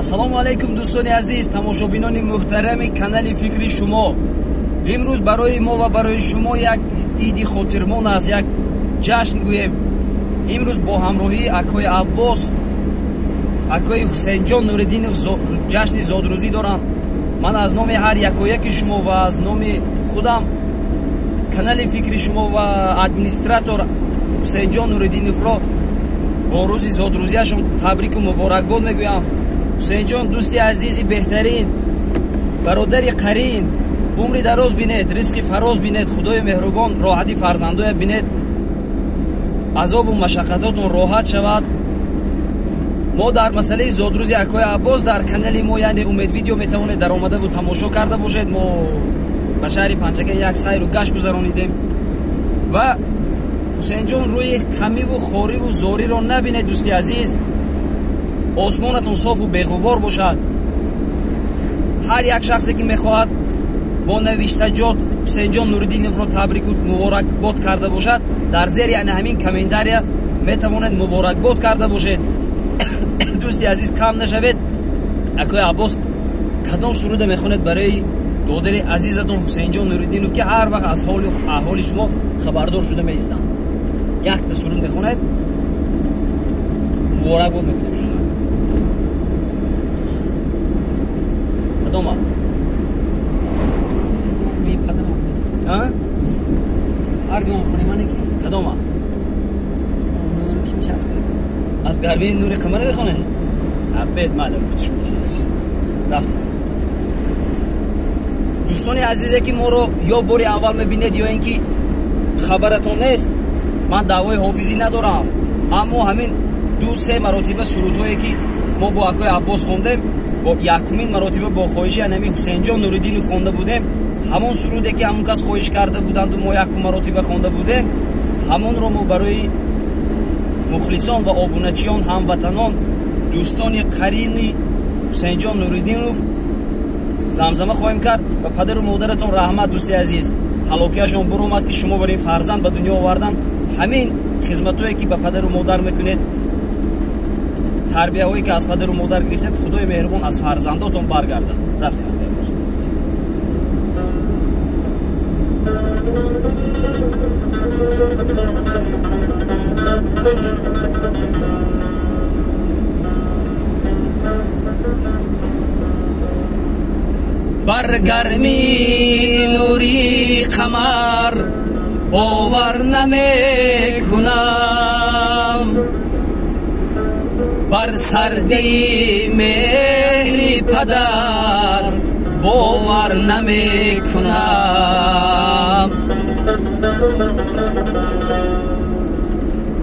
Ассалому алайкум дӯстони азиз, тамошобинони муҳтарами канали Фикри Шумо. Имрӯз барои мо ва барои шумо як иди хотирмон аст, як ҷашн гӯем. Имрӯз бо ҳамроҳии акои Аббос, акои Ҳусейнҷон Нуриддинов ҷашни зодрӯзӣ доранд. Ман аз номи ҳар якояки шумо ва аз номи худам канали Фикри Шумо ва администратор Ҳусейнҷон Нуриддиновро бо рӯзи зодрӯзиашон табрику муборакбод мегӯям. Ҳусейнҷон дӯсти азизи беҳтарин, бародари қарин, умри дароз бинед, ризқи фароз бинед, худои меҳрубон роҳати фарзандоя бинед, азобу машаққатотон роҳат шавад. Мо дар масъалаи зодрӯзи акои Аббос дар канали мо, яъне Умед Видео, метавонед даромадаву тамошо карда бошед. Мо ба шаҳри Панҷакент як сайру гашт гузаронидем ва Ҳусейнҷон рӯи камиву хориву зориро набинед. Дӯсти азиз, осмонатон софу беғубор бошад. Ҳар як шахсе ки мехоҳад бо навиштаҷот Ҳусейнҷон Нуриддиновро табрику муборакбод карда бошад, дар зери ана ҳамин комментария метавонед муборакбод карда бошед. Дӯсти азиз, кам нашавед. Акои Аббос, кадом суруда мехонед барои додари азизатон Ҳусейнҷон Нуриддинов, ки ҳар вақт аз аҳволи шумо хабардор шуда меистанд? Якта суруд мехонед, муборакбод мекунем шумо. Кадома? Кадома? Аз гармии нури қамара мехонед? Абед маълум гуфти шумо рафтем. Дӯстони азизе ки моро ё бори аввал мебинед, ё ин ки хабаратон нест, ман даъвои ҳофизӣ надорам, аммо ҳамин 2-3 маротиба сурудҳое ки мо бо акои Аббос хондем, бо якумин маротиба бо хоҳиши анами Ҳусейнҷон Нуриддинов хонда будем. Ҳамон суруде ки ҳамон кас хоҳиш карда буданду мо якум маротиба хонда будем, ҳамонро мо барои мухлисон ва обуначиён, ҳамватанон, дӯстони қарини Ҳусейнҷон Нуриддинов замзама хоҳем кард. Ва падару модаратон раҳмат, дӯсти азиз, ҳалокияшон буромад ки шумо барои фарзанд ба дунё овардан. Ҳамин хизматҳое ки ба падару модар мекунед, тарбияҳое ки аз падару модар гирифтед, худои меҳрубон аз фарзандотон баргардад. Рафтем. Бар гармии нури қамар бовар намекунам, бар сардии меҳри падар бовар намекунам,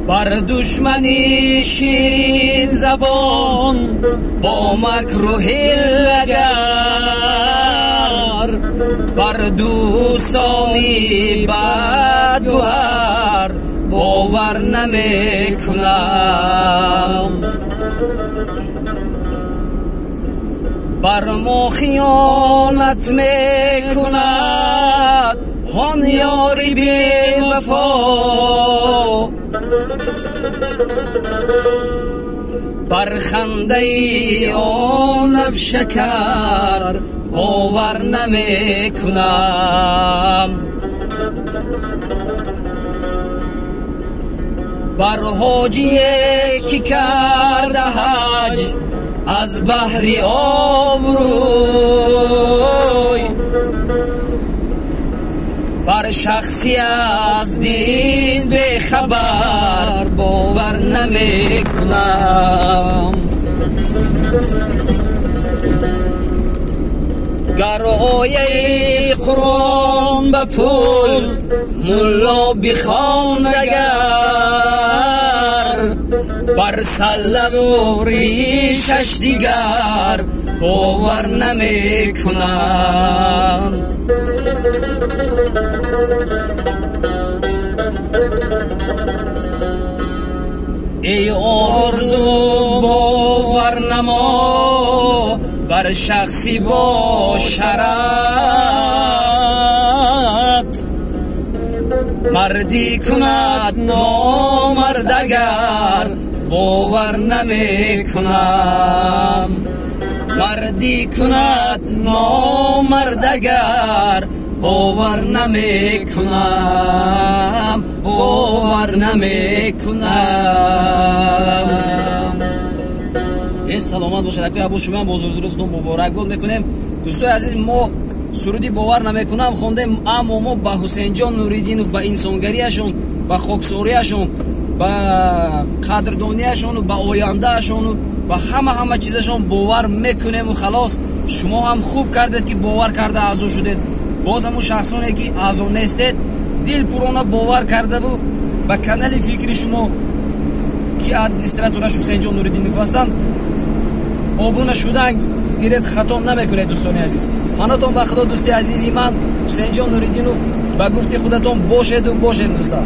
бар душмани ширинзабон бо макру ҳиллагар, бар дӯстони бадгӯҳар бовар намекунам, бар мо хиёнат мекунад он ёри бевафо, бар хандаи он лаб шакар бовар намекунам, бар ҳоҷие ки карда ҳаҷ аз баҳри обрӯй, бар шахси аз дин бехабар бовар намекунам, гар ояи Қуръон ба пул мулло бихонд агар, бар саллаву ришаш дигар бовар намекунам. Эй орзу бовар намо бар шахси бо шараф, мардӣ кунад номард агар бовар намекунам. Мардӣ кунад номардагар, бовар намекунам, бовар намекунам. Саломат бошад, акои Аббос, шумо ҳам бозордурустон муборак бод мекунем. Дӯстои азиз, мо суруди «Бовар намекунам» хондем, аммо мо ба Ҳусейнҷон Нуриддинов, ба инсонгариашон, ба хоксориашон, ба қадрдониашону ба ояндаашону ба ҳама чизашон бовар мекунему халос. Шумо ҳам хуб кардед, ки бовар карда аъзо шудед. Боз ҳамун шахсоне, ки аъзо нестед, дилпурона бовар кардаву ба канали «Фикри шумо», ки администратораш Ҳусейнҷон Нуриддинов ҳастанд, обуна шудан гиред, хато намекунед. Дӯстони азиз, панотон ба Худо. Дӯсти азизи ман Ҳусейнҷон Нуриддинов, ба гуфти худатон бошеду бошед, дӯста.